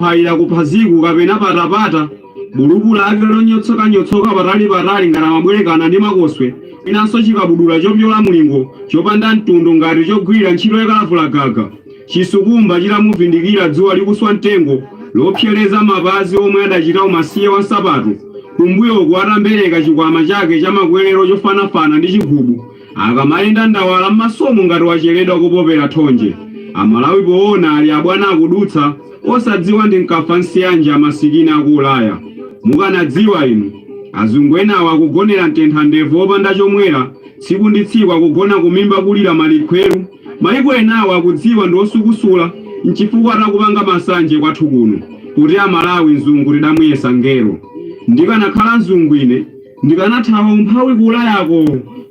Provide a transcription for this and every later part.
Phayira kuphaziku kapena patapata, buluku lake lonyotsokanyotsoka patali-patali ngati amabwerekana ndi makoswe, mwinanso chikabudula chopyola mlingo, chopanda mtundu ngati chogwirira ntchito yakalavulagaga, chisukumba chitamuvindikira dzuwa likuswa mtengo, lopsereza mapazi omwe adachita umasiye wa nsapato, kumbuyoku atambereka chikwama chake cha makwerero chofanafana ndi chigubu, Akamayenda ndawala mmasomu ngati wacheredwa kopopera thonje. Amalawi poona ali abwana akudutsa osadziwa ndi nkafa nsiyanji amasikini aku Ulaya. Mukanadziwa inu. Azungu enawa akugonera mtentha ndevu opanda chomwera, tsiku ndi tsiku akugona kumimba kulira malikhweru. Maiko enawa akudziwa ndi osukusula nchifukwa atakupanga masanje kwathu kuno. Kuti amalawi mzungu tidamuyesa ngelo. Ndikanakhala mzungu ine. Ndikanathawa umphawi ku Ulayako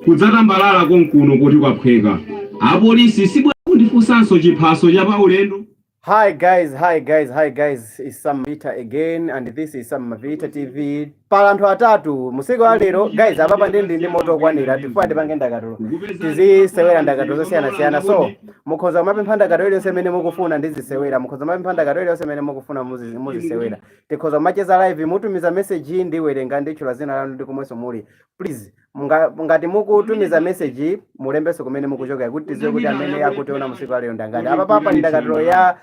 kudzatambalala konkuno poti kwaphweka. Apolisi sibwenzi akundifunsanso chiphaso cha paulendo. Hi guys, hi guys, hi guys. It's Sam Mavita again and this is Sam Mavita TV. Pala anthu atatu musiku wa lero guys apapa ndi ndi moto okwanira tifuna tipange ndakatulo. Tizisewera ndakatulo zosiyana siyana. So mukhoza kumapempha ndakatulo iliyonse imene mukufuna ndizisewera. Mukhoza kumapempha ndakatulo iliyonse imene mukufuna muzisewera. Tikhoza kumacheza live mutumiza message ndiwerenga nditchula zina lanu ndi komwenso muli. Please ngati mukutumiza message mulembenso kumene mukuchokera kuti tidziwe kuti amene akutiona musiku wa lero ndangati. Apa papa ndi ndakatulo ya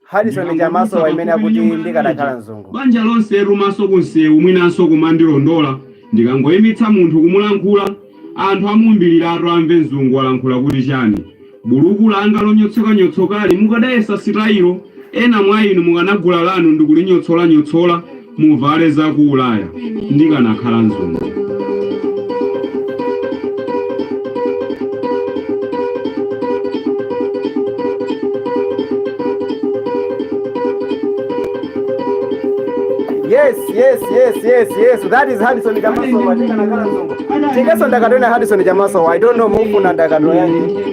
Harrison Chamasowa imene akuti ndikanakhala mzungu. Banja lonse lumaso kunsewu mwinanso kumandilondola ndikangoyimitsa munthu kumulankhula anthu amuumbiliratu amve mzungu walankhula kuti chani. Buluku langa lonyotsokanyotsoka-li mukadayesa sitayilo, ena mwa inu mukanagula lanu ndikulinyotsolanyotsola muvale za ku Ulaya. Ndikanakhala mzungu. Yes. That is Harrison Chamasowa. Ndikanakhala mzungu. Tikenso ndakatulo ya Harrison Chamasowa. I don't know mufuna ndakatulo yanji.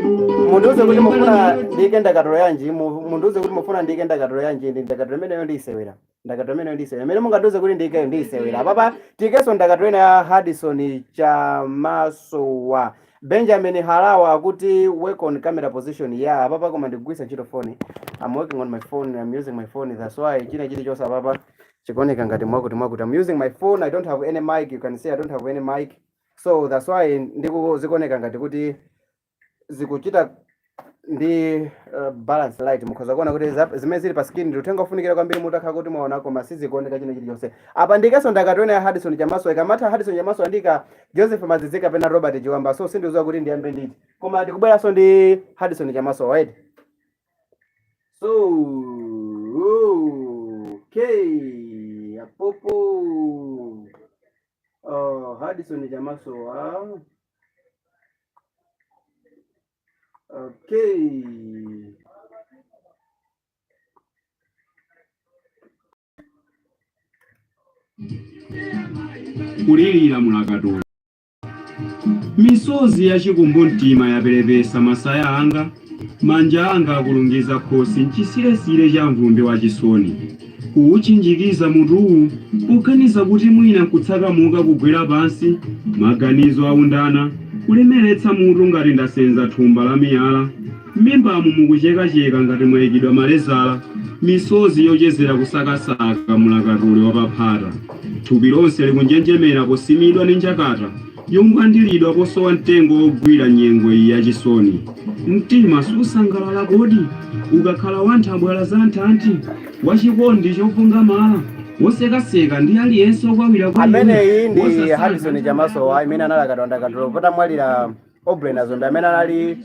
Mundiuze kuti mufuna ndike ndakatulo yanji. Mundiuze kuti mufuna ndike ndakatulo yanji. Ndi ndakatulo imeneyo ndiyisewera. Ndakatulo imeneyo ndiyisewera. Imene mungandiuze kuti ndike ndiyisewera. Apapa tikenso ndakatulo ina ya Harrison Chamasowa. Benjamin Halawa akuti work on camera position. Yeah, apapa koma ndikugwiritsa ntchito phone. I'm working on my phone. I'm using my phone. That's why china chilichonse apapa chikuoneka ngati mwakuti mwakuti. I'm using my phone. I don't have any mic. You can see I don't have any mic. So that's why ndiku zikuoneka ngati kuti zikuchita ndi balance light mukhoza kuona kuti zimene zili pa screen ndi uthenga ofunikira kwambiri mutakhala kuti mwaona koma sizikuoneka china chilichonse. Apa ndikenso ndakatulo ina ya Harrison Chamasowa. Ikamatha Harrison Chamasowa ndika Joseph Mazizi kapena Robert Chiwamba. So sindidziwa kuti ndiyambe nditi. Koma tikubweranso ndi Harrison Chamasowa, right? So, okay, apopo. Oh, Harrison Chamasowa. Okay. Kulirira mulakatuli. Misozi ya chikumbumtima yaperepesa masaya anga, manja anga akulungiza khosi m'chisiresire cha mvumbi wa chisoni. Kuwutchinjikiza mutuwu poganiza kuti mwina nkutsakamuka kugwera pansi, maganizo aundana, kulemeretsa mutu ngati ndasenza thumba la miyala. M'mimbamu mukuchekacheka ngati mwaikidwa malezala, misozi yochezera kusakasaka mlakatuli wa paphata. Thupi lonse likunjenjemera posimidwa ndi njakata yombwandilidwa posowa mtengo wogwira nyengo iyi yachisoni. Mtima susangalala kodi ukakhala wanthabwala za nthanthi, wachikondi chovungamala, wosekaseka ndi aliyense okwawira kwa iwe, Ameneyi ndi wosasankha Harrison Chamasowa imene analakatula ndakatulo potamwalira Aubrey Nazombe amene anali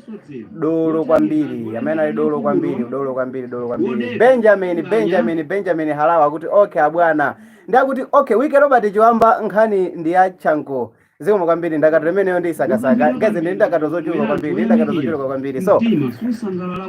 dolo kwambiri, amene anali dolo kwambiri, dolo kwambiri, dolo kwambiri. Benjamin, Benjamin, Benjamin Halawa akuti okay abwana. Ndi akuti okay wike Robert Chiwamba nkhani ndi ya Chanko. Zikomo kwambiri ndakatulo imeneyo ndi isakasaka. Guys ndi ndakatulo zochuluka kwambiri, ndi ndakatulo zochuluka kwambiri. So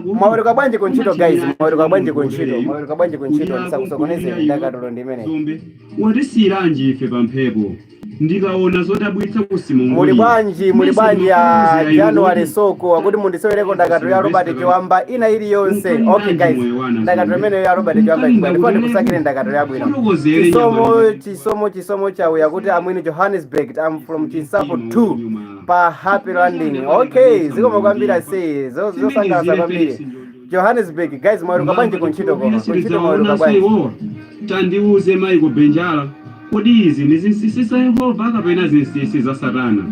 mwaweruka bwanji ku ntchito guys, mwaweruka bwanji ku ntchito, mwaweruka bwanji ku ntchito, ndisakusokonezeni ndakatulo ndi imeneyi. Watisiyiranji ife pamphepo? Ndikaona zodabwitsa ku Muli Simongoliya. bwanji, muli Mese bwanji ya ndimafotokozera inu January kuti Soko akuti mundisewereko ndakatulo ya Robert Chiwamba ina iliyonse. Okay Unkalindanji guys, moyo wana ndakatulo Zombe? imeneyo ya Robert Chiwamba Unkalinda ikubwera. Ndifuna kuti ndikusakire ndakatulo yabwino. Fotokozere Chisomo nyamata. chisomo chisomo chauya kuti I'm in Johannesburg. I'm from Chinsapo 2 pa Happy Landing. Okay, zikomo kwambiri ase. Zosangalatsa kwambiri. Johannesburg. Guys, mwaweruka bwanji kuntchito? Koma kuntchito mwaweruka Sidzaonanso bwanji? Iwowa, tandiuze Michael Benjala, kodi izi ndi zinsinsi za Yehova kapena zinsinsi za Satana?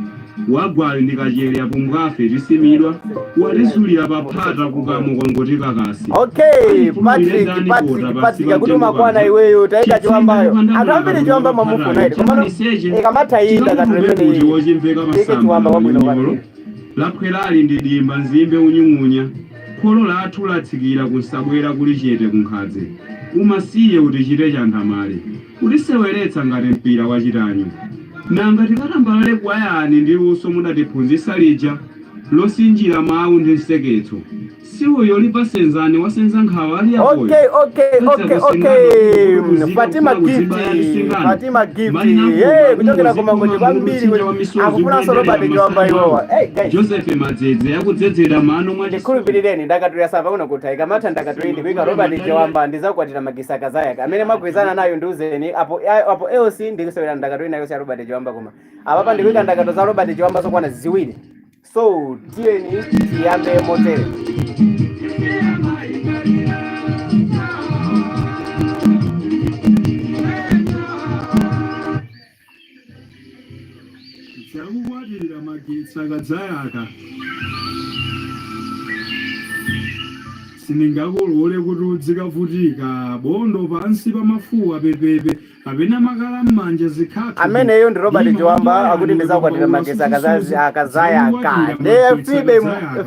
Wagwali ndi kachere apumbwafe tisimidwa watizulira paphata kukamwa kwangoti kakasi. Okay, Patrick, Patrick, Patrick, akuti umakwana iweyo. Taika chiwambayo. Anthu ambiri chiwamba mwamufuna ine, komano ikamatha iyi ndakatulo imene Wochimveka ike chiwamba wabwino kwambiri. Laphwerali ndi dimba nzimbe unyung'unya kholo lathu latsikira kusabwera kuli chete kunkhadze umasiye utichite chanthamale utiseweretsa ngati mpira wachitanyo. Nanga tikatambalale kwayani ndi luso mudatiphunzitsa lija losinjira mawu ndi nseketso? Si uyo lipasenzani wasenza nkhawa ali apoyo. Okay. Fatima Gift, Fatima Gift, hey, kuchokera kumangoji kwambiri, akufunanso Robert Chiwamba iwowa. Hey guys, Joseph Madzedze akudzedzera mano mwa Ndikhulupirireni, ndakatulo sava kuno kutha. Ikamatha ndakatulo ndikuika Robert Chiwamba, "Ndizakukwatira Magesi Akazayaka." Amene mwagwirizana nayo ndiuzeni apo apo. Else ndikusewera ndakatulo inayo ya Robert Chiwamba, koma apapa ndikuika ndakatulo za Robert Chiwamba zokwana ziwiri. So tiyeni tiyambe motere. Dzakukwatira magetsi akadzayaka. Sindingakulole kuti udzikavutika bondo pansi pa mafuwa pepepe kapena makala m'manja zikhatho. Ameneyo ndi Robert Chiwamba, akuti "Ndizakwatira Magesi Akazayaka." Ndiye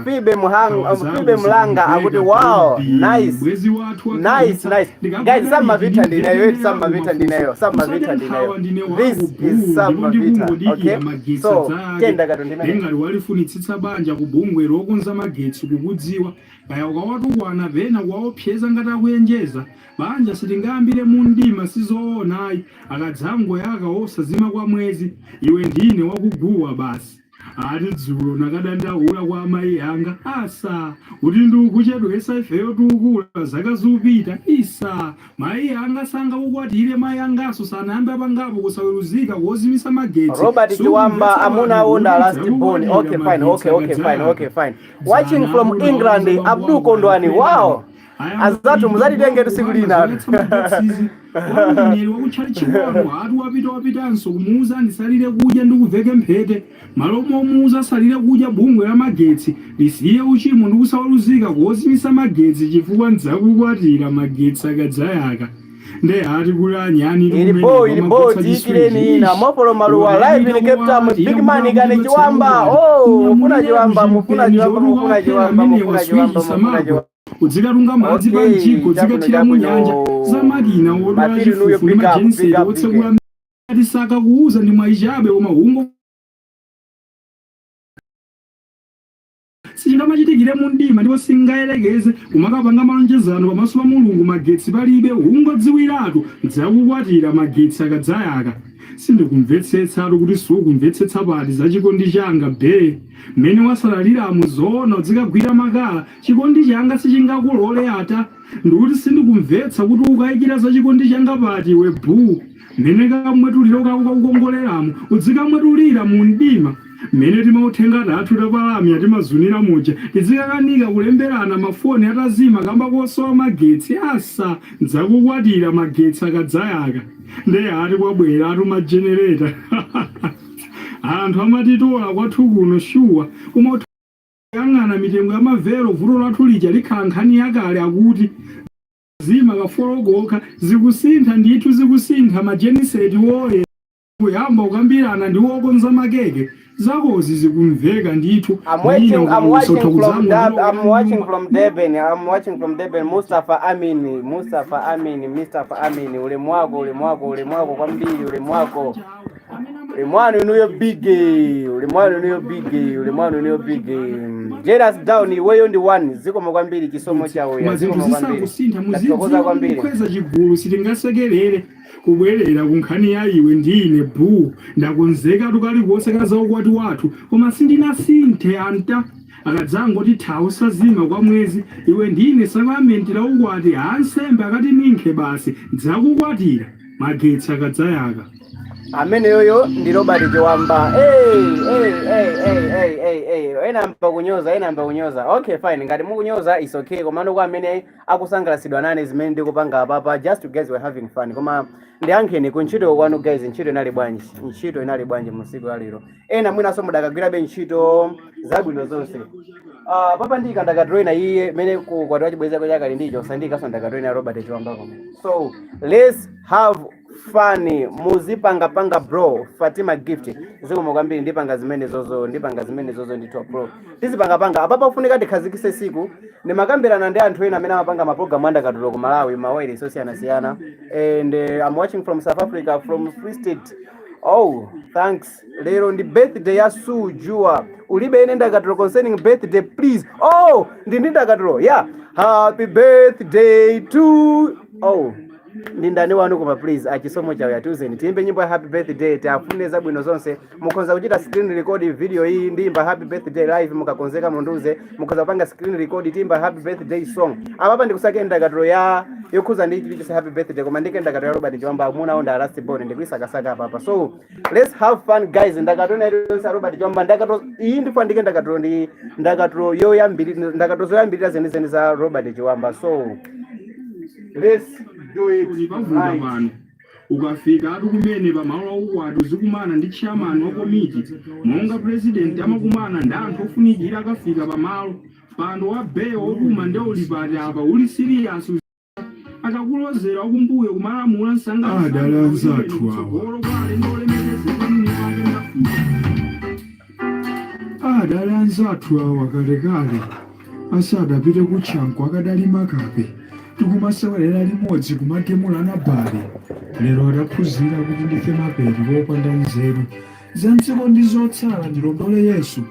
Fibe Muhanga, Fibe Mlanga akuti, "Wow, nice." Bwezi wathu. Nice, nice. Guys, Sam Mavita ndinayo, Sam Mavita ndinayo, Sam Mavita ndinayo. This is Sam Mavita, okay? So tenda kato ndimene. Ngati walifunitsitsa banja kubungwe lokonza magetsi kukudziwa kaya ukawatukwana pena kuwaopseza ngati akuyenjeza banja sitingayambire mu mdima, sizoonayi. Akadzango yaka osazima kwa mwezi, iwe ndine wakuguwa basi. Ati dzulo nakadandaula kwa amayi anga asa kuti ndikuchedwesa ifeyo tukula zaka zupita isa mayi anga sangakukwatire. Mayi angaso sanayambe apangapo kusaweruzika kozimisa magetsi. Robert Chiwamba, amuna awo last born. Okay, fine. Okay, fine. Okay, fine. Watching from England, Abdul Kondwani. Wow. Azatu muzatitenge tsiku lina. Mneneri wakutchali chiwano ati wapita wapitanso kumuuza ndisalire kudya ndikuveke mphete malo momuuza asalire kudya bungwe la magetsi lisiye uchimo ndikusawaluzika kozimisa magetsi chifukwa ndidzakukwatira magetsi akadzayaka. Nde ati kuli anyani. Ilipo, ilipo, tiyikireni ina. Mopolo Maluwa live in Cape Town. Big man kane Chiwamba. Oh, mufuna Chiwamba, mufuna Chiwamba, mufuna Chiwamba, mufuna Chiwamba, mufuna Chiwamba. Udzikatunga madzi pa mjigo dzikathira mu nyanja zamakina wodwala Mapiri nuyo, chifufu ndi big up, majeniseti big up, otsekula tisaka kuuza ndi mwayichabe koma ungo sichingamachitikire mu mdima ndipo singayerekeze kumakapanga malonjezano pamaso pa Mulungu magetsi palibe. Ungodziwiratu, ndidzakukwatira magetsi akadzayaka. Sindikumvetsetsatu kuti sukumvetsetsa pati za chikondi changa be mmene wasalaliramo. Zoona udzikagwira makala, chikondi changa sichingakulole ata. Ndikuti sindikumvetsa kuti ukayikira za chikondi changa pati iwe buu mmene kamwetuliro kako kakukongoleramo udzikamwetulira mu mdima mmene timauthenga tathu tapalamya timazunira muja tizikakanika kulemberana mafoni atazima kamba kosowa magetsi asa. Ndidzakukwatira magetsi akadzayaka. Nde ati kwabwera atu majenereta anthu amatitola kwathu kuno shuwa koma yang'ana mitengo ya mavero vuto lathu lija likhala nkhani yakale. Akuti zima kafolokokha zikusintha ndithu, zikusintha majeniseti woye kuyamba kukambirana ndi wokonza makeke zakozi zikumveka ndithu. I'm watching from Durban. I'm watching from Durban. Mustafa Amin, Mustafa Amin, Mustafa Amin. Ulemu wako, ulemu wako, ulemu wako kwambiri, ulemu wako. Ulemu wanu inuyo big. Ulemu wanu inuyo big. Ulemu wanu inuyo big. Jealous down, iweyo ndi one. Zikomo kwambiri, chisomo chawo ya. Koma zinthu Zikomo kwambiri. zisakusintha Ndathokoza muzidziwa kwambiri. kukweza chigulu sitingasekerere kubwerera ku nkhani ya iwe ndine bu ndakonzeka tukalikonse ka zaukwati wathu koma sindinasinthe anta. Akadzangoti thawu sazima kwa mwezi, iwe ndine sakramenti la ukwati ansembe akati ninkhe basi. Ndidzakukwatira magetsi akadzayaka. Ameneyoyo ndi Robert Chiwamba. Hey, hey, hey, hey, hey, hey, hey. Ena amba kunyoza, ena amba kunyoza. Okay, fine. Ngati mukunyoza, is okay. Komano kwa amene akusangalatsidwa nane zimene ndikupanga apapa, just you guys were having fun. Koma ndiyankheni, kuntchito kwanu guys, ntchito inali bwanji? Ntchito inali bwanji musiku la lero? Ena mwinanso mudakagwirabe ntchito, zabwino zonse. Papa ndika ndakatulo ina iye mene kukwati wachibwezako chakali ndicho sandikaso ndakatulo ina Robert Chiwamba koma. So let's have fun, muzipangapanga bro. Fatima Gift, zikomo kwambiri. Ndipanga zimene zozo, ndipanga zimene zozo ndithu bro, tizipangapanga apapa. Kufunika tikhazikise siku. Ndimakambirana ndi anthu ena amene amapanga mapulogalamu andakatulo ku Malawi, mawayilesi osiyanasiyana, and I'm watching from South Africa, from Free State. Oh, thanks. Lero ndi birthday ya Sujua. Ulibe ine ndakatulo concerning birthday, please? Oh, ndi ndakatulo. Yeah, happy birthday to, oh, ndi ndani wanu koma? Please, achisomo chawo yatiuzeni, tiyimbe nyimbo ya happy birthday, tiafune zabwino zonse. Mukhoza kuchita screen record video iyi, ndiyimba happy birthday live. Mukakonzeka mundiuze. Mukhoza kupanga screen record, tiyimba happy birthday song. Apapa ndikusake ndakatulo ya yokhuza ndi chilichonse happy birthday, koma ndike ndakatulo ya Robert Chiwamba, amuna onda last born, ndikuisakasaka apapa. So let's have fun guys. Ndakatulo iliyonse ya Robert Chiwamba, ndakatulo iyi ndifuna ndike ndakatulo, ndi ndakatulo yoyambirira, ndakatulo zoyambirira zenizeni za Robert Chiwamba. So let's do it. Pavuta right. Pano ukafika atu kumene pamalo aukwati, uzikumana ndi chairman wa komiti monga president amakumana ndi anthu ofunikira akafika pamalo. Pando wa beyo wopuma ndi uli pati apa, uli serious akakulozera wakumbuyo kumalamula msanga. Adala anzathu awa. Kutsogolo kwa alendo olemekezeka mwini wake ndafika. Adali anzathu awa kalekale asadapite kutchanko, akadali makape, tikumasewelera limodzi, kumagemulana bale. Lero adaphunzira kuti ndife maperi wopanda nzeru za mdziko ndi zotsala. Ndilondole Yesu,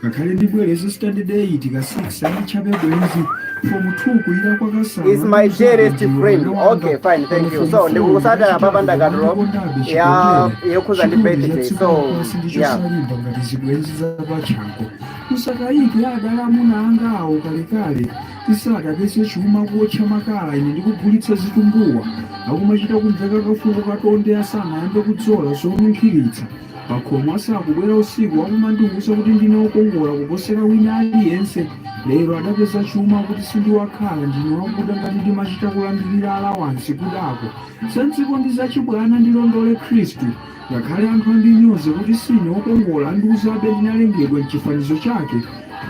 ngakhale ndibwereze standard 8 ka 6 anditchape bwenzi, form 2 kuyira kwa kasanu. Is my dearest friend. Okay, fine, thank you. So ndikukusatira papa ndakatulo ya yokhuza ndi birthday. So yeah. Ndichosalimba ngati zibwenzi zapatchanko. Usakayike, adala amuna anga awo kalekale tisadapeze chuma, kuotcha makala ine ndikugulitsa zitumbuwa, akumachita kumveka kafuko katonde asanayambe kudzola zonunkhiritsa pakhomo, asakubwera usiku akumandiwuza kuti ndine wokongola kuposera wina aliyense. Lero adapeza chuma kuti sindiwakhala, ndine wakuda ngati ndimachita kulandirira allowance kudako. Za dziko ndi zachibwana, ndilondole Khristu. Ngakhale anthu andinyoze kuti sine wokongola, andiuzabe ndinalengedwa mchifanizo chake.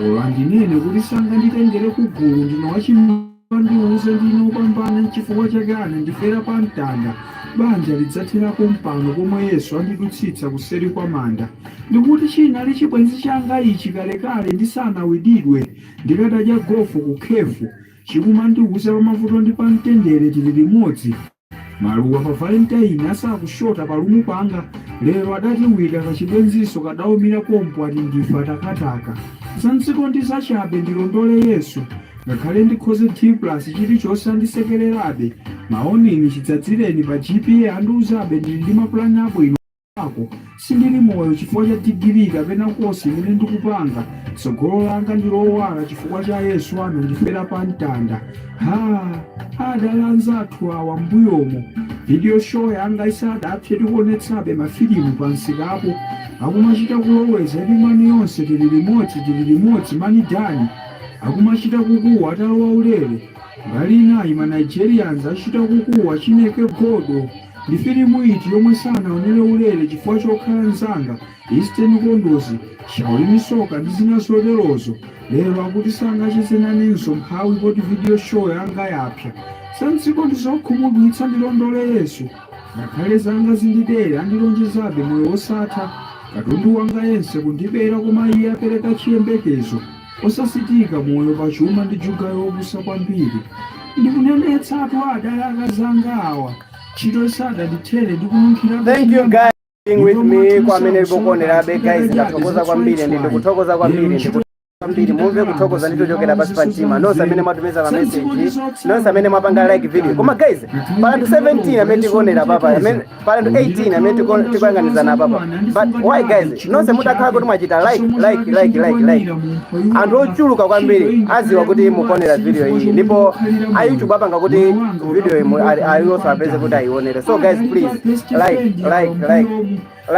Olo andinene kuti sanganditengere ku gulu, ndine wachimandiuze ndine wopambana, nchifukwa chake anandifera pa mtanda. Banja lidzatherapo mpano pomwe Yesu andidutsitsa kuseri kwa manda. Ndikuti chinali chibwenzi changa ichi kalekale ndisanawididwe, ndikatadya gofu ku khefu, chikumandiuza pamavuto ndi pamtendere tili limodzi, maluwa pa Valentine asakushota palumu panga. Lero adatiwika kachibwenziso kadawumira pompo, ati ndifa takataka. Za mdziko ndi zachabe, ndilondole Yesu. Ngakhale ndikhoze D plus, chilichonse andisekererabe, maonini chidzadzireni pa GPA, andiuzabe ndili ndi mapulani abwino ako. Sindili moyo chifukwa cha digiri kapena course imene ndikupanga. Tsogolo langa ndi lowala chifukwa cha Yesu anandifera pa mtanda. Ha, adala anzathu awa mbuyomo, video show yanga isadapse, tikuonetsabe mafilimu pansikapo, akumachita kuloweza limani yonse, "Tili limodzi, tili limodzi mani dani," akumachita kukuwa atalowa ulere. Mbali inayi ma Nigerians achita kukuwa, "Chineke godo!" Ndi filimu iti yomwe sanaonere ulere chifukwa chokhala mzanga? Eastern Condos, Shaolin Soccer ndi zina zoterozo. Lero akuti sangacheze mphawi poti video show yanga yapsa. Za mdziko ndi zokhumudwitsa, ndilondole Yesu. Ngakhale zanga zindidere, andilonjezabe moyo wosatha. Katundu wanga yense kundibera, koma iye apereka chiyembekezo osasitika. Moyo pachuma ndi juga yopusa kwambiri. Ndikunenetsatu, adala akazanga awa, ntchito isadandithere ndikununkhira. Thank you guys being with me kwa amene mukuonerabe guys. Ndathokoza kwambiri, ndi ndikuthokoza kwambiri, ndikuthokoza. Kwambiri mumve kuthokoza ndito chokera pasi pa mtima nonse amene mwatumiza ma message, nonse amene mwapanga like video. Koma guys, pala anthu 17 amene tikuonera papa, amene pala anthu 18 amene tikuyang'anizana papa. But why, guys? Nonse mutakhala kuti mwachita like, like, like, like, like, anthu ochuluka kwambiri aziwa kuti mukuonera video iyi, ndipo a YouTube apanga kuti video iyi aliyonso apeze kuti ayionere. So guys, please like, like, like,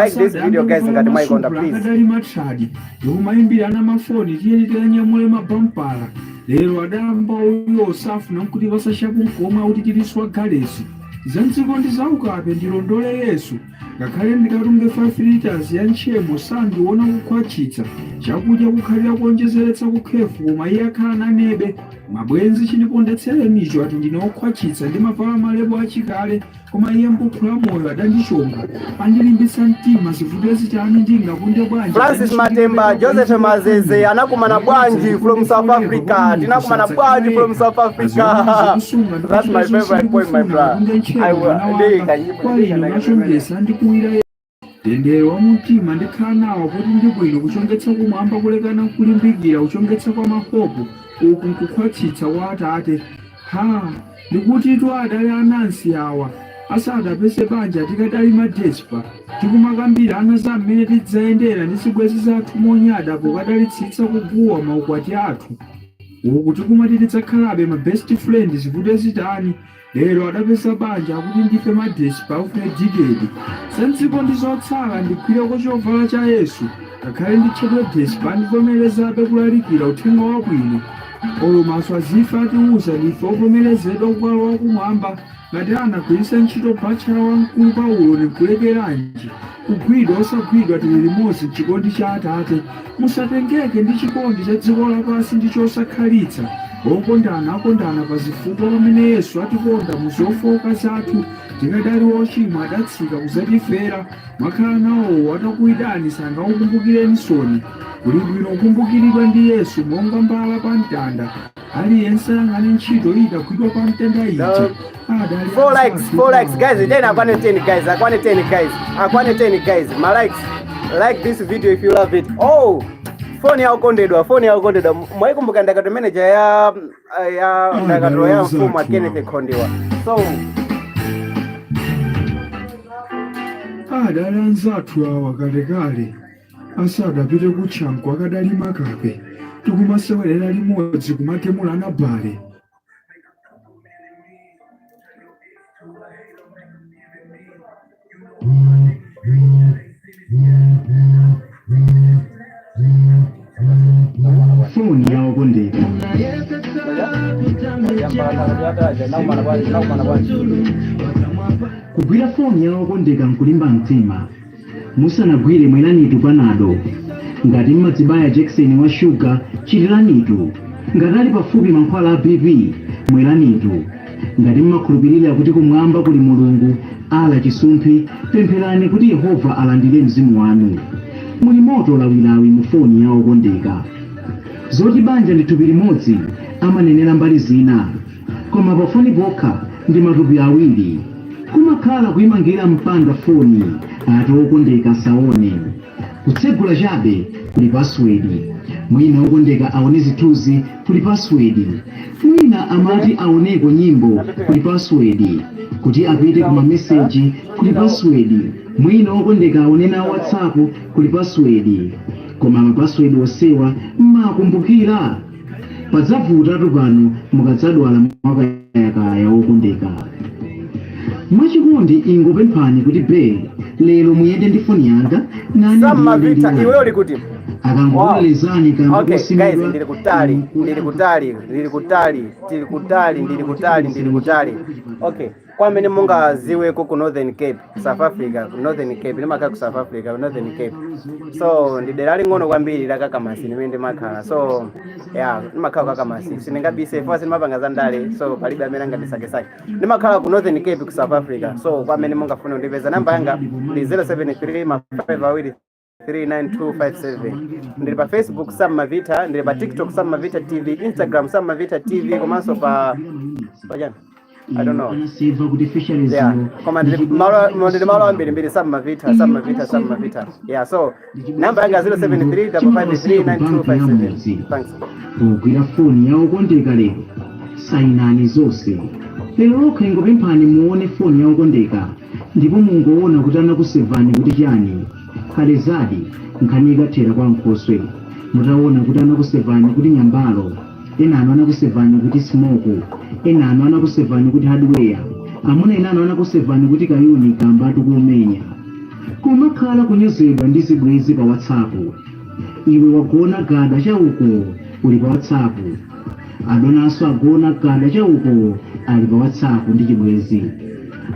like this video, guys, ngati mwayikonda, please. Akadali matradi ndikumayimbirana mafoni, tiyeni tikanyamule mabampala. Lero adayamba uyo osafuna nkuti pasashapu nkomwe akuti tiliswa galesi. Za mdziko ndi zaukape, ndilondole Yesu. Ngakhale ndikatunge 5 liters ya ntchemo, sandiona kukhwachitsa chakudya, kukhalira kuonjezeretsa kukhefu, koma iye akhala nanebe. Mabwenzi chinipondetsere micho ati ndine okhwachitsa, ndimavala malebo achikale, koma iye mbukhu la moyo adandichonga, andilimbitsa mtima. Zivute zitani, ndingakunde bwanji? Francis Matemba, Joseph Mazeze anakumana bwanji from South Africa? Tinakumana bwanji from South Africa? That's my favorite point, my brother. I will ndiyika nyimbo. Kwa ino nachongesa ndikuwira mtendere wa mumtima, ndikhala nawo kuti ndi bwino kuchongetsa kumwamba kulekana nkulimbikira kuchongetsa kwa mahopu. Uku nkukhwatsitsa kwa Atate. Ha, ndikutitu adali anansi awa asadapese banja, tikadali madespa, tikumakambira ana za mmene tidzayendera ndi zibwenzi zathu monyada pokadalitsitsa kuguwa maukwati athu, uku tikumati tidzakhalabe ma best friend zivute zitani. Lero adapeza banja, akuti ndife madespa of a decade. Za mdziko ndi zotsala, ndigwireko chovala cha Yesu. Ngakhale nditchedwe despa, ndivomerezabe kulalikira uthenga wabwino. Olo maso azife atiuza ndife ovomerezedwa kukalowa kumwamba. Ngati anagwiritsa ntchito bachelor wamkulu Paulo, ndikulekeranji? Kugwidwa osagwidwa, tili limodzi mchikondi cha Atate. Musatengeke ndi chikondi cha dziko lapansi, ndi chosakhalitsa. Okondana akondana pa zifukwa, pamene Yesu atikonda mu zofowoka zathu, tikadali ochimwa adatsika kudzatifera. Mwakhala nawowo atakuyidani, sangakukumbukireni soni. Kuli bwino kukumbukiridwa ndi Yesu monga mbala pa mtanda. Aliyense ayang'ane ntchito idagwidwa pa mtanda ija. Adali Four likes, four likes, guys. Then akwane 10, guys. Akwane 10, guys. Akwane 10, guys. My likes. Like this video if you love it. Oh, foni ya ukondedwa, foni ya ukondedwa. Mwaikumbuka ndakato manager ya ndakato ya mfumu wa Kenneth Khondiwa. So Adali anzathu awa kalekale asadapite kutchanko, akadali makape, tikumasewerera limodzi kumagemulana bale. Foni ya okondedwa. Kugwira foni ya okondeka nkulimba mtima. Musanagwire, mweranitu Panado. Ngati mmadzibaya jekiseni wa shuga, chitiranitu. Ngati ali pafupi mankhwala a BP, mweranitu. Ngati mmakhulupirira kuti kumwamba kuli Mulungu ala chisumphi, pempherani kuti Yehova alandire mzimu wanu. Muli moto lawilawi mu foni ya okondeka. Zoti banja ndi thupi limodzi amanenera mbali zina, koma pafoni pokha ndi matupi awiri. Kumakhala kuyimangira mpanda foni ati okondeka asaone. Kutsegula chabe kuli password. Mwina okondeka aone zithunzi, kuli password. Mwina amati aoneko nyimbo, kuli password. Kuti apite kuma message, kuli password. Mwina okondeka aone na WhatsApp, kuli password. Koma ma password onsewa mmakumbukira? Padzavutatu pano mukadzadwala mwakayakaya wokondeka. Mwachikondi ingopemphani kuti, "Bae, lero muyende ndi foni yanga, nane Sam ndiyende ndi Mavita, yanu." iwe uli kuti? Akangovomerezani kamba Okay, guys, kosimidwa. ndili kutali, ndili kutali, ndili kutali, tili kutali, ndili kutali, ndili kutali. Okay, kwa amene mungaziweko ku Northern Cape, South Africa, ku Northern Cape, ndimakhala ku South Africa, ku Northern Cape. So ndi dera ling'ono kwambiri la Kakamasi limene ndimakhala. So yeah, ndimakhala ku Kakamasi. Sindingabise fo, sindimapanga za ndale, so palibe amene angandisakesake. Ndimakhala ku Northern Cape ku South Africa. So kwa amene mungafune kundipeza, namba yanga ndi 073 ma 5 awiri 39257. Ndili pa Facebook Sam Mavita, ndili pa TikTok Sam Mavita TV, Instagram Sam Mavita TV, komanso pa chani? I don't know. Anaseva kuti fisheries. Yeah, koma ndili malo, ndili malo ambirimbiri. Sam Mavita, Sam Mavita, Sam Mavita. Yeah, so namba yanga 073 553 9257. Thanks. Pogwira foni ya okondeka lero, sayinani zonse. Lero lokha ingopemphani muone foni ya okondeka ndipo mungoona kuti anakusevani kuti chani. Khale zadi nkhani ikathera kwa nkhoswe mutaona kuti anakusevani kuti nyambalo, enano anakusevani kuti smoke, enano anakusevani kuti hardware, amuna enano anakusevani kuti kayuni kambatu kumenya. Kumakhala kunyozedwa ndi zibwenzi pa WhatsApp. Iwe wagona gada chauko, uli pa WhatsApp. Adonanso agona gada chauko, ali pa WhatsApp ndi chibwenzi.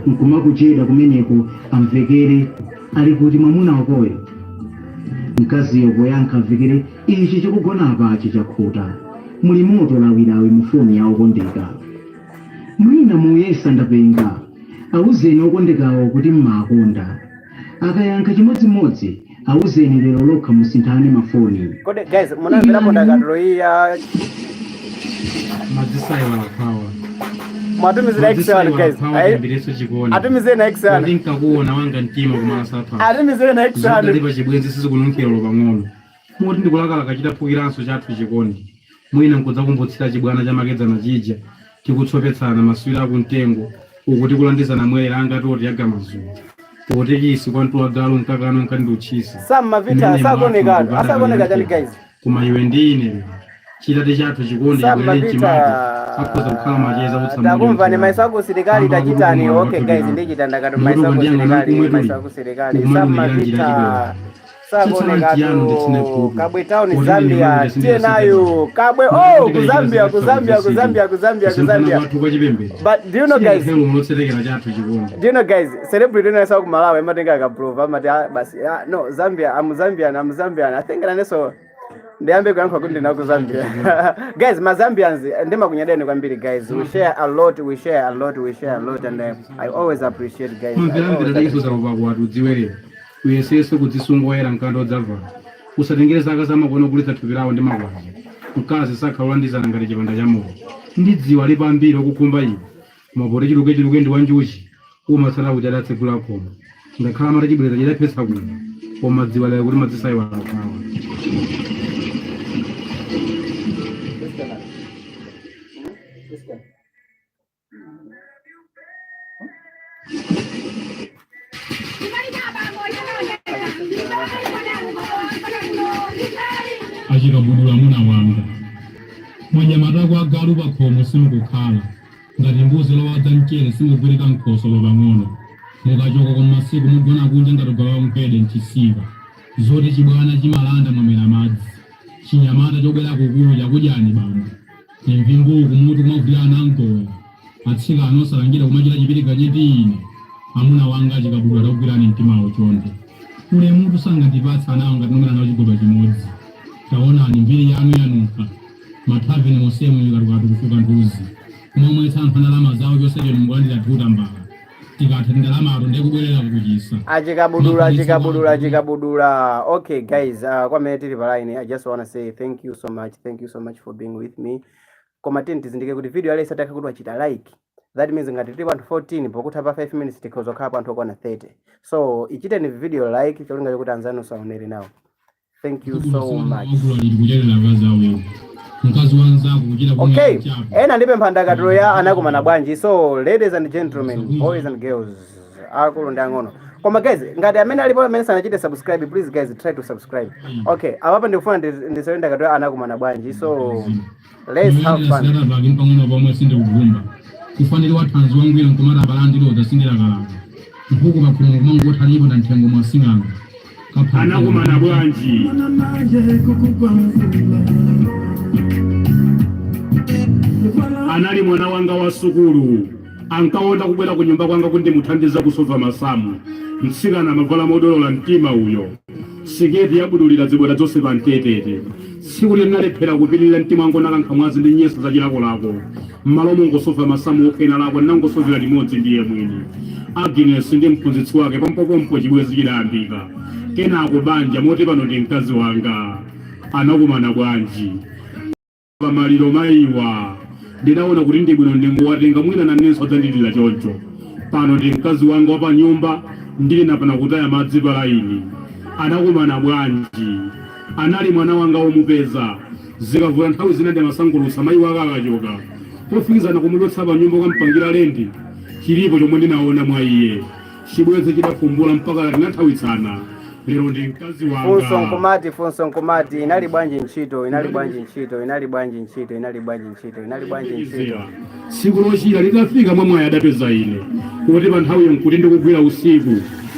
Nkumakucheda kumeneko, amvekere, "Ali kuti mwamuna wakoyo?" Mkaziyo poyankha amvekere, "Ichi chikugona apachi chakhuta." Muli moto lawilawi mu foni ya okondeka. Mwina muyesa ndapenga. Awuzeni okondekawo kuti mmakonda. Akayankha chimodzimodzi, awuzeni lero lokha musinthane mafoni. Kodi guys, munamverapo ndakatulo iyi ya Madzisayiwala khawa. Mwatumizira ex wanu, guys? Ayimbireso chikuona. Atumizire na ex wanu. Ndinkakuona wanga mtima kumasapha. Atumizire na ex wanu. Zodalipa chibwenzi sizikununkhira pang'ono. Moti ndikulakalaka chitaphukiranso chathu chikondi. Mwina nkudzakumbutsira chibwana chamakedzana chija, tikutsopetsana maswiro akumtengo uku tikulandizana mwere anga toti yagamazuwa potekisi kwantuwa galu nkakano nkandi uchisi. Sam Mavita asakoneka, asakoneka chani, guys? Koma iwe ndi ine lero chitate chathu chikondi Sam chibwerere mchimake, Mavita. akhoza kukhala macheza. Takumvani. Maiso ako silikali, tachitani. Okay guys, ndichita ndakati maiso ako silikali, maiso ako silikali. Sam Mavita sakonekatu. Kabwe Town, Zambia. Tiye nayo Kabwe. Oh, ku Zambia, ku Zambia, ku Zambia, ku Zambia, ku Zambia. But do you know, guys, Lotserekera chathu chikondi. Do you know, guys, celebrity inayesa ku Malawi amatenga akaprova, amati, "Ah, basi, ah, no, Zambia, I'm Zambian, I'm Zambian." I think naneso ndiyambe kuyankha kuti ndina ku Zambia. Guys, ma Zambians, ndimakunyadeni kwambiri. Guys, we share a lot, we share a lot, we share a lot, and I always appreciate, guys. I Mamveramvera. Always Takisoza pakwati udziwerera, uyesese kudzisungoyera mkanda odzavala, usatengere zaka zamakono kulitsa thupi lawo ndi makwacha. Mkazi sakhalulandizana ngati chipanda cha moyo. Ndi dziwa lipa ambiri okukhumba iwe, koma poti chiluke chiluke ndi wanjuchi, umatsala kuti adatsegula khomo. Ngakhala amati chibwereza chidaphetsa kuno, koma dziwa lero kuti madzisayiwala kwawa. Achikabudula muna wanga, mwanyamatako agalu pakhomo simukukhala ngati mbuzi lowadza mchere, simugwirika mkhosolo pang'ono. Mukachoka kwa masiku mugona kunja ngati gawa mkwede mchisika. Zoti chibwana chimalanda mwamera madzi. Chinyamata chobwera kukulu chakudyani bambo imvi kumutu kumavulira namgoya. Atsikana osalangira kumachita chipirikanye ndi ine. Amuna wanga achikabudula, takugwirani mtimawo chonde. Ulemutu sangandipatsa anawo ngati nomera nawo chigoba chimodzi. Taonani mbiri yanu yanunkha mathaveni mosemu ikatukatu kufuka nthuzi kumamwetsa anthu andalama zawo chonsecho mukulandira thuta mbala. Tikatha ndalamato ndekubwerera kukuchisa. Achikabudula, achikabudula, achikabudula. Okay guys, kwamene tili pa line, I just wanna say thank you so much, thank you so much for being with me. Koma tini tizindike kuti video yalesa takha kuti wachita like, that means ngati tili anthu 14, pokutha pa 5 minutes tikhoza kukhala anthu okwana 30. So ichiteni video like, cholinga chokuti anzanu saonere nawo. Thank you so much. Ogula lili kucherera akazi awo, mkazi wanzako kuchita. Okay, ena ndipempha ndakatulo ya anakumana bwanji. So ladies and gentlemen, boys and girls, akulu ndi ang'ono, koma guys, ngati amene alipo amene sanachite subscribe, please guys, try to subscribe. Okay, apapa ndikufuna ndisewere ndakatulo ya anakumana bwanji. So let's have fun. Sidatavaki mpang'ono pomwe, sindikugumba kufanira wathanzi wangwiro nkumati abalandiloza sindilakalaka nkhuku pakhomo kumangothalipo na nthengo mwasing'anga. Anakumana bwanji? Anali mwana wanga wa sukulu, ankaonda kubwera ku nyumba kwanga kuti ndimuthandize kusova masamu. Mtsikana amavala modolola mtima uyo, siketi yabudulira zibwera zonse pa mtetete. Tsiku linalephera kupirira mtima wangu, nakankha mwazi ndi nyeso za chilakolako. Mmalo mongosova masamu okhena lako, nangosovera limodzi ndiye mwini Agnes ndi mphunzitsi wake. Pompopompo chibwezi chidayambika, kenako banja, moti pano ndi mkazi wanga. Anakumana bwanji? Pamaliro mayiwa. Ndidaona kuti ndi bwino ndingowatenga mwina nanenso adzandilira choncho. Pano ndi mkazi wanga wa panyumba ndili napana kutaya madzi pa laini. Anakumana bwanji? Anali mwana wanga womupeza. Zikavuta nthawi zina ndimasangulutsa mayi wake akachoka. Pofikizana kumuchotsa panyumba kukampangira lendi, chilipo chomwe ndinaona mwa iye. Chibwenzi chidafumbula mpaka tinathawitsana. Lero ndi mkazi Funso wanga. nkumati, funso nkumati, inali bwanji ntchito, inali bwanji ntchito, inali bwanji ntchito, inali bwanji ntchito, inali bwanji ntchito. Tsiku lochira litafika mwamwayi adapeza ine kuti pa nthawiyo nkuti ndikugwira usiku.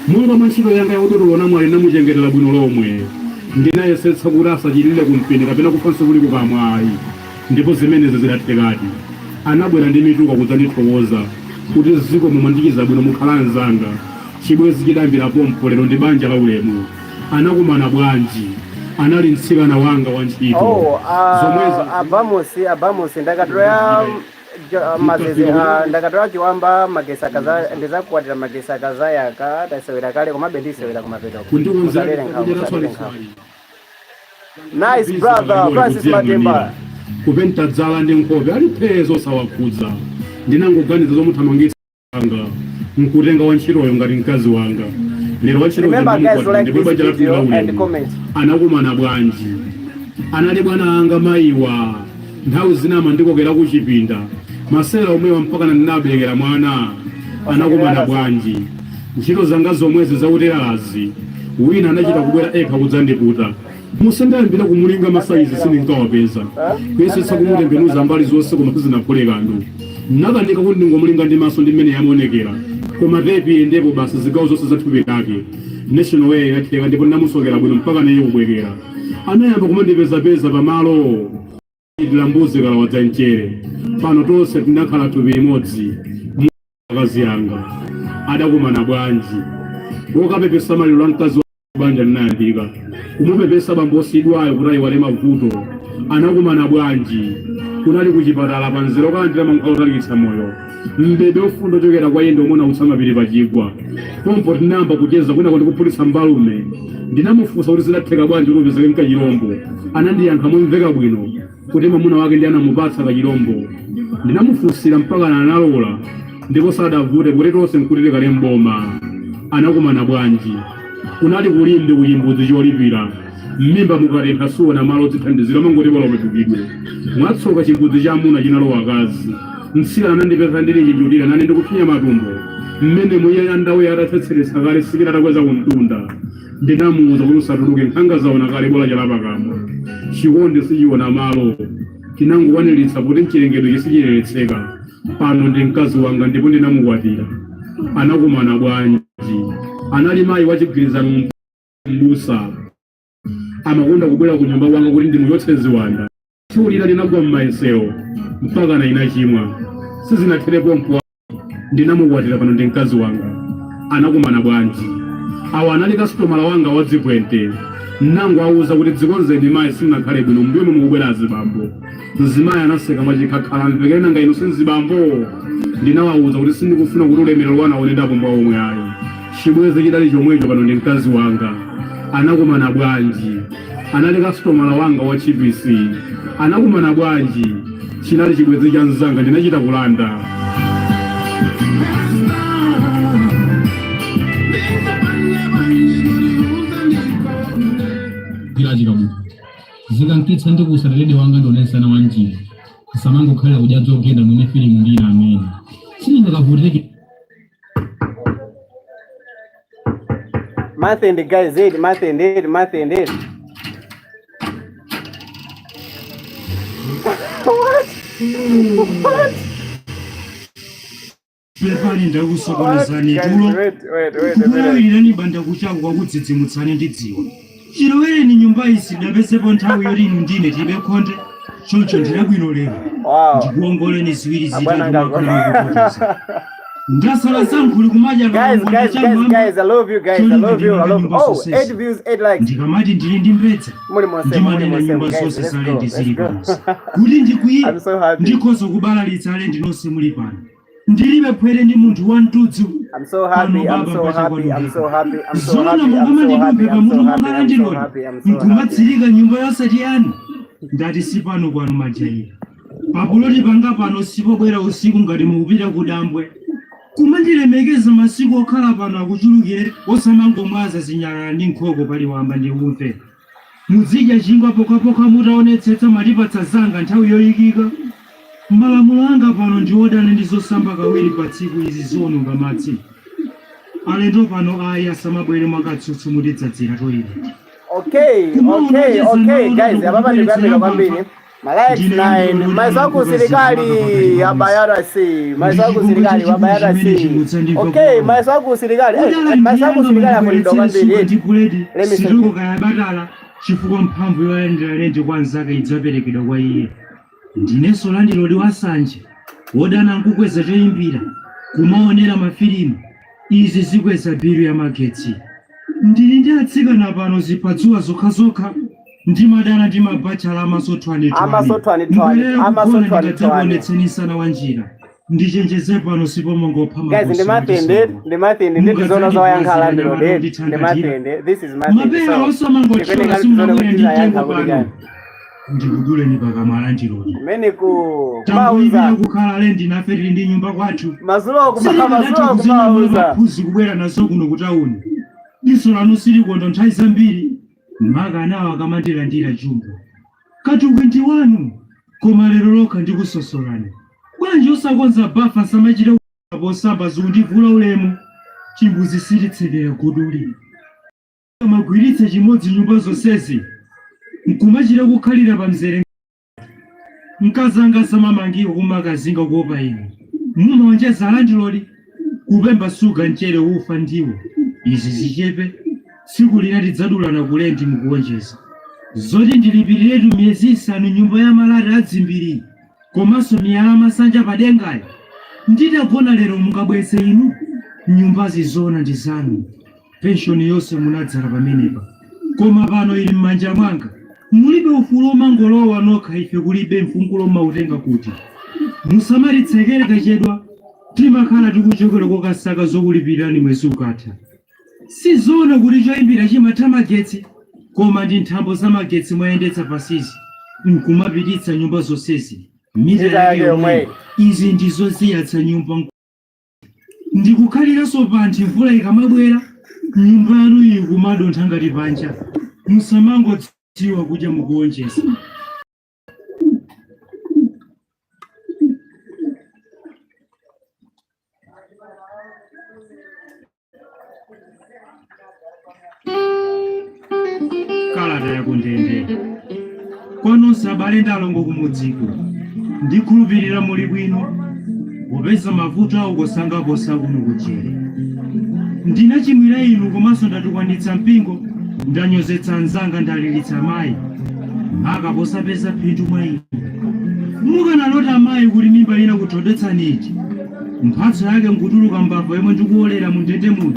Monga mwa ntchito yanga ya udotolo namwali ndinamuchengetera bwino lomwe. Ndinayesetsa kuti asachirire kumpeni kapena kufanso kuli kukamwa ayi. Ndipo zimenezi zidathekadi. Anabwera ndi mituka kudzandithokoza kuti zikomo mwandichiza bwino mukhala anzanga. Chibwenzi chidayambira pompo lero ndi banja la ulemu. Anakumana bwanji? Anali mtsikana wanga wa ntchito. Oh, Zomwezi abamusi abamusi ndakatulo ya mazeze ndakatulo ya chiwamba magesi akaza ndizakukwatira magesi akazayaka tasewera kale komabe ndisewera kumapeto. Kundikonzera Musalere nkhawa, chakudya musalere nkhawa. taswaliswali. Nice brother Francis Matemba. Kupenta dzala ndi nkhope ali phee zosawakhudza. Ndinangoganiza zomuthamangitsa anga nkutenga wantchitoyo ngati mkazi wanga. Lero wantchitoyo Remember guys, ndinamukwatira like ndipo this banja lathu video la and ulemu. comment. Anakumana bwanji? Anali bwana anga mayiwa. Nthawi zina amandikokera kuchipinda. Masewera omwewa mpaka ndinaberekera mwana. Anakumana bwanji? Ntchito zanga zomwezi zautelalazi wina anachita kubwera ekha kudzandiputa. Musendayambira kumulinga masaizi sindinkawapeza. Kuyesetsa kumutembenuza mbali zonse koma sizinaphule kanthu. Nakanika kuti ndingomulinga ndi maso ndi mmene yamaonekera. Koma tepi iyendepo basi zigawo zonse za thupi lake. National wear inatheka ndipo ndinamusokera bwino mpaka naye kubwekera. Anayamba kumandipezapeza pamalo la mbuzi kalawadza mchere. Pano tonse tinakhala thupi limodzi. Akazi anga adakumana bwanji? Wokapepesa maliro la mkazi wa banja linayambika kumupepesa bambo osidwayo kuti ayiwale mavuto. Anakumana bwanji? Kunali kuchipatala pa mzere okalandira mankhwala otalikitsa moyo. Mbebe ofunda ochokera kwa iye ndi omwe unautsa mapiri pachigwa. Pompo tinayamba kucheza kwinako ndikuphulitsa mbalume. Ndinamufunsa kuti zidatheka bwanji kuti upezeke nkachilombo. Anandiyankha momveka bwino kuti mwamuna wake ndiye anamupatsa kachilombo. Ndinamufunsira mpaka analola ndipo sadavute kuti tonse nkuti tikale mboma. Anakumana bwanji? Kunali kulimbe kuchimbudzi cholipira. M'mimba mukatentha suona malo odzithandizira umangoti bola upepukidwe. Mwatsoka chimbudzi cha amuna chinalowa akazi. Mtsikana anandipeza ndili chinjutira nane ndikupsinya matumbo. Mmene muiye andawe atatsetseretsa kale sikira atakweza kumtunda. Ndinamuuza kuti usatuluke nkhanga zaona kale bola chala pakamwa. Chikondi sichiona malo. Tinangokwaniritsa kuti mchilengedwe chisichileletseka. Pano ndi mkazi wanga ndipo ndinamukwatira. Anakumana bwanji? Anali mayi wachigwirizano mbusa. Amakonda kubwera ku nyumba kwanga kuti ndimuchotse ziwanda. Tsiku lina ndinagwa m'mayesero mpaka na inachimwa. Sizinathere pompo ndinamukwatira pano ndi mkazi wanga. Anakumana bwanji? Awa anali kasitomala wanga wa dzipwente. Nango auza kuti dzikonzeni mayi simunakhale bwino mbuyo mukubwera azibambo. Mzimayi anaseka mwachikhakhala mvekere nanga inu sinzibambo. Ndinawawuza kuti sindikufuna kuti ulemerero wanu aone ndapombwa omwe ayi. Chibwenzi chidali chomwecho pano ndi mkazi wanga. Anakumana bwanji? Anali kasitomala wanga wa chipisi. Anakumana bwanji? Chinali chibwenzi cha mzanga ndinachita kulanda. Gwira chikabuku zikankitsa ndi kusaterede wanga ndionetsana wa njira samangokhalira kudya zogenda mwene filimu ndi ina amene sindingakavutike. Month end guys, eight, month end, eight, month end, eight. What? What? Pepani ndakusokonezani Guys, tulo. wait, wait, wait a minute. Kulawirani banda kuchaku kwakudzidzimutsani ndi dziwa. Chilowereni nyumba isi ndapezepo nthawi yoti inu ndine tibe khonde. Choncho ndinabwino lero. Ndikuongoleni ziwiri Abwana zitatu ngako. makhala mukupotoza. Ndasala zankhuli kumadya Guys, kalongo guys, guys, cham'mwamba. guys, I love you guys. I Cholinga love you. I ndimanga love you. nyumba Oh, zonsezi. 8 views, 8 likes. Ndikamati ndili ndi mbedza Muli monse, muli ndimanena monse, nyumba guys. zonse Let's za go. lendi Let's zili go. panozi. Kuti ndikwiye I'm so happy. ndikhoza kubalalitsa alendi nonse muli pano. Ndilibe phwere ndi munthu wa mtudzi I'm so happy. pano I'm baba so happy. I'm so pachakwanu. happy. I'm so Zoona happy. I'm so mungamandidumphe happy. I'm pamutu so monga happy. I'm so landilodi happy. I'm so happy. nkumatsirika nyumba yosati yanu. Ndati si pano kwanu majaira. Papuloti panga pano sipobwera usiku ngati mukupita kudambwe. Kumandilemekeza masiku okhala pano akuchulukire, osamangomwaza zinyalala ndi nkhoko pali wamba ndi umve. Muzidya chingwa pokhapokha mutaonetsetsa mwatipatsa zanga nthawi yoyikika. Malamulo anga pano ndi odana ndi zosamba kawiri pa tsiku izi ziononga madzi. Alendo pano ayi asamabwere mwakatsutsu mutidzadzira toilet. Okay, guys, apapa ndikuyamika kwambiri ma likes 9 mayeso aku usilikali abayara si mayeso aku usilikali wabayara si. Okay, mayeso aku usilikali, mayeso aku usilikali akulidwa kwambiri. Ndi buledi. Let me Situko kaya batala, chifukwa mphamvu yolandira lendi kwa anzake idzaperekedwa kwa iye. Ndinenso landilodi wasanje wodana nkukweza choyimbira kumaonera mafilimu, izi zikweza bilu ya magetsi. Ndili ndi atsikana pano zipadzuwa zokhazokha. Ndimadana ndi mabachala amasothwanithwani. Amasothwanithwani, amasothwanithwani. Ndidzakuonetseni msana wa njira. Ndichenjeze pano sipomongopha. Guys, ndimathende, ndimathende ndi tizoona zowayankha landlord. Ndimathende, this is mathende. Mapera So osamangothyola depending on simunabwere tizoona ndi kuti mtengo tizayankha kuti pano. chani. Ndikuduleni pakamwa landilodi. Kumeneku Tambuyipira kumauza kukhala lendi, nafe tili ndi nyumba kwathu. Mazulo kuma mazulo Kuzinyamula kumauza. maphuzi kubwera nazo kuno kutawuni. Diso lanu silikondo nthawi zambiri maka anawo akamandilandira chumbo katukwi ndi wanu, koma lero lokha ndikusosolani. Bwanji osakonza bafa nsamachita posamba? Zikundivula ulemu. Chimbuzi sititsekera guduli. Amagwiritsa chimodzi nyumba zonsezi nkumachita kukhalira pamzere. Mkazanga samamangika kumakazinga kuopa inu. Mumaonjeza landlord. Kupemba suga, mchere, ufa, ndiwo izi zichepe. Tsiku lina tidzadulana kulendi. Mukuonjeza zoti ndilipiriretu miyezi 5 nyumba ya malata adzimbiri komanso miyala masanja padengayo. Nditagona lero mungabweze inu? Nyumbazi zona ndi zanu, penshoni yonse munadzala pamenepa, koma pano ili m'manja mwanga. Mulibe ufulu omangolowa nokha, ife kulibe mfungulo mautenga kuti musamalitsekere. Kachedwa timakhala tikuchokera kokasaka zokulipirani mwezi ukatha. Sizoona kuti choyimbira chimatha magetsi, koma ndi nthambo za magetsi mwayendetsa pasizi nkumapititsa nyumba zonsezi mita Mita yake yake yomweyo. yomweyo. Izi ndizo ziyatsa nyumba ndikukhaliranso panthi. Mvula ikamabwera nyumba yanu iyi kumadontha ngati panja. Musamangodziwa kudya, mukuonjeza. Kalata yakundende. Kwa nonse abale ndi alongo kumudziko, ndikhulupirira muli bwino, popeza mavuto awo kosangaposa kuno kujere. Ndinachimwira inu komanso ndatukwanitsa mpingo, ndanyozetsa anzanga, ndalilitsa mayi maka posapeza phindu mwa inu. Mukanalota mayi kuti mimba ina kuthodetsani iji, mphatso yake nkutuluka mbava yomwe ndikuolera mu ndende muno,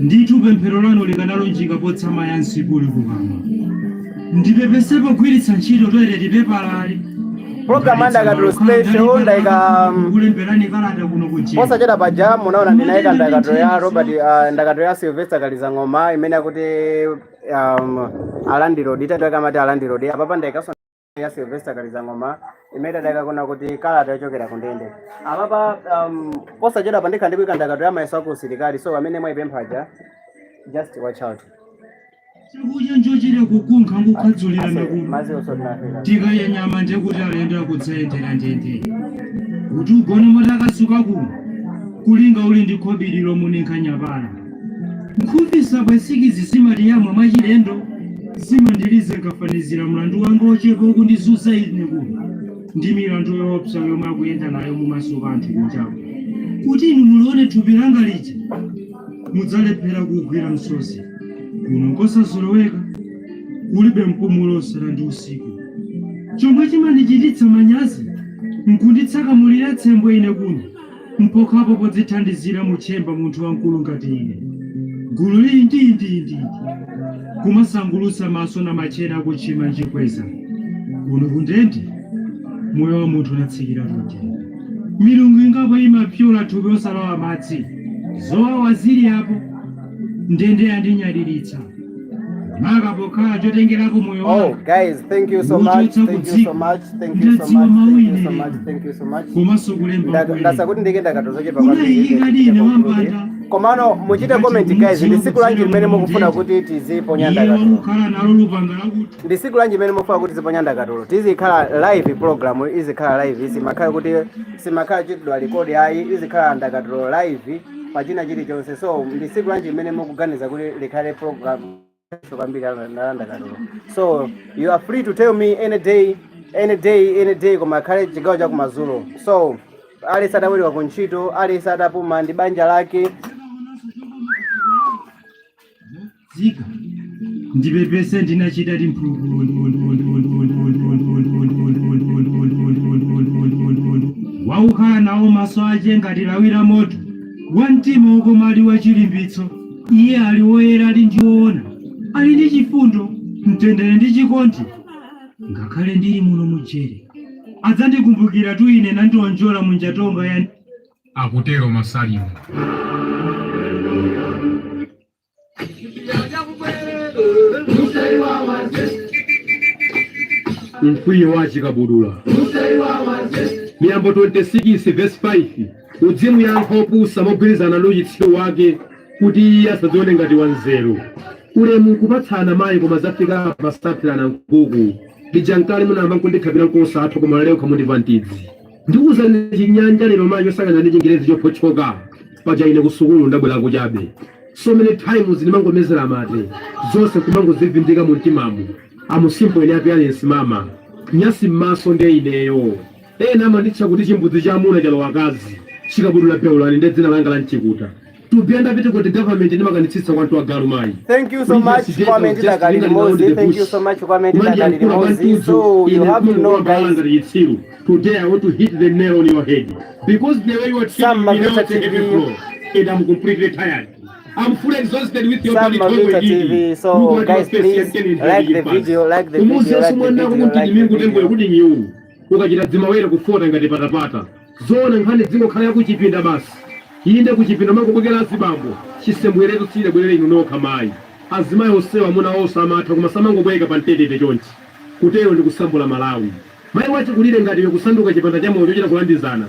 ndithu pemphero lanu likanalunjika potsama ya nsipuli kukamwa. Ndipepese pogwiritsa ntchito toilet paper. Program Ndakatulo special ndaika Kulemberani kalata kuno kujera. Posachedwa paja munaona ndinayika ndakatulo ya Robert, ndakatulo ya Sylvester Kalizang'oma imene akuti alandilodi, itatu akamati alandilodi. Apapa ndaikaso ya Sylvester Kalizang'oma imene tadayika kuna kuti kalata yochokera ku ndende. Apapa posachedwa pa ndikhala ndikuyika ndakatulo ya mayeso aku usilikali, so amene mwayipemphaja, just watch out. Chakudya nchochita kukunkha nkukhadzulira nakuno. Mazi osotinafika. Tikadya nyama ndekuti alendo akudzayendera ndende. Kuti ugone motakasuka kuno kulinga uli ndi khobiri lomuninkha nyapala. Nkhufi sabwesikizi zimatiyamwa mwachilendo, zimandiliza nkafanizira mlandu wanga ochepa okundizunza ine kuno ndi milandu yoopsa yomwe akuyenda nayo mumasuka anthu kunjaku. Kuti inu mulione thupi langa lija, mudzalephera kugwira msozi. Kuno nkosazoloweka, kulibe mpumulo usana ndi usiku. Chomwe chimandichititsa manyazi nkunditsakamulira tsembwe ine kuno mpokhapo podzithandizira mutchemba. Munthu wamkulu ngati ine, gulu lili ndindindindi kumasangulutsa maso na machena akutchima nchikweza. Kuno kundende moyo wa munthu unatsikira tunje. Milungu ingapo imapyola thupi osalowa madzi, zowawa zili apo. Ndende yandinyadiritsa. Maka pokhala chotengerapo moyo Oh, wanga guys, thank you so much. Uchotsa Thank you so kudziko much. Thank you so ndadziwa much. mawu Thank you ine so much. lero Thank you so much. komanso kulemba Ndaka- Ndasa kuwerenga kuti ndike ndakatulo zochepa kwambiri Unayikika ine wampanda Komano muchite ngati comment guys, ndi kumudziwa tsiku lanji kudzera limene mukufuna mundende kuti tiziponya iye ndakatulo? wakukhala nalo lupanga lakuti Ndi tsiku lanji limene mukufuna kuti tiziponya ndakatulo? Tizikhala live program, izikhala live, simakhala kuti simakhala chitidwa record ayi, izikhala ndakatulo live pa china chilichonse. So ndi tsiku lanji limene mukuganiza kuti likhale program kwambiri la ndakatulo? So you are free to tell me any day, any day, any day, koma akhale chigawo cha kumadzulo. So aliyense atabwerera ku ntchito, aliyense atapuma ndi banja lake. Zika ndipepese ndinachita timphulupulu Wakukhala nawo maso ache ngati lawi la moto, wa mtima wokoma ali wa chilimbitso. Iye ali woyera ali ndi woona, ali ndi chifundo, mtendere ndi chikondi. Ngakhale ndili muno mu jere, adzandikumbukira tu ine nandionjola mu njatonga ya Akutero Masalimo. Mkwiyo wa chikabudula. Miyambo 26 verse 5: udzimuyankha opusa mogwirizana ndi uchitsiru wake, kuti iye asadzione ngati wanzeru. Ulemu nkupatsana mayi, koma zafika apa saphirana nkhuku. Lija nkale munayamba nkundikhapira nkosatha, koma lero khamundimva mtidzi. Ndikuwuzani Chinyanja lero mayi chosakaniza ndi Chingerezi chophotchoka. Paja ine kusukulu ndabwerako chabe. So many times ndimangomezera mate, zonse kumangozivindika mu mtimamu. I'm simple in appearance mama, nyasi m'maso nde ineyo. Ena amanditcha kuti chimbudzi cha amuna chalowa akazi. Chikabudula Beulani nde dzina langa la mchikuta. To be under petticoat government ndimakanitsitsa kwantu agalu mayi. Thank you so much Previous days I Kwame was just Ndidakali lingering around Limozi. the Thank you bush. so much Kwame Ndidakali Kumandiyankhula Limozi. kwantudzo So you ine have to know kumangokhala guys, ngati chitsiru. Today I want to hit the nail on your head. Because the way you are Sam treating me now Mavita it's a heavy TV, blow. And I'm completely tired. I'm fully exhausted with your Sam dirty talk Mavita indeed. TV. Look So at your guys, face please and tell it like the pasi. video, like the video, Umuzenso like the mwana video, kuti like the ndimiku tembo video. yakuti nyiwu ukachita dzimawere kufota ngati patapata. Zoona nkhani dzingokhala yakuchipinda basi. Inde kuchipinda mangobwekera azibambo. Chisembweretu sichidabwerere inu nokha mayi. Azimayi onsewa amuna onse amatha koma samangobweka pa mtetete chonchi. Kutero ndi kusambula Malawi. Mayi wachikulire ngati iwe kusanduka chipanda cha moyo chochita kulandizana.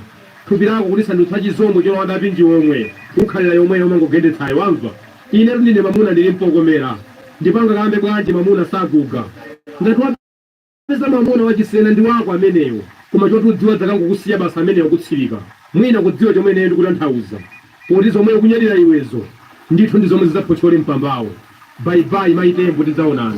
Thupi lako kulisandutsa chizombo cholowa dapinji omwe ukhalira yomweyo umangogendetsayo wamva? Inetu ndine mamuna ndili mpokomera. Ndipo angakambe bwanji mamuna saguga. Ngati wapeza mamuna wachisena ndi wako ameneyo koma choti udziwe adzakangokusiya basi ameneyo kutsirika. Mwina kudziwa chomwe ineyo ndikutanthauza. Poti zomwe ukunyadira iwezo ndithu ndi zomwe zidzaphotyole mpambawo. Bye bye mayi Tembo tidzaonana.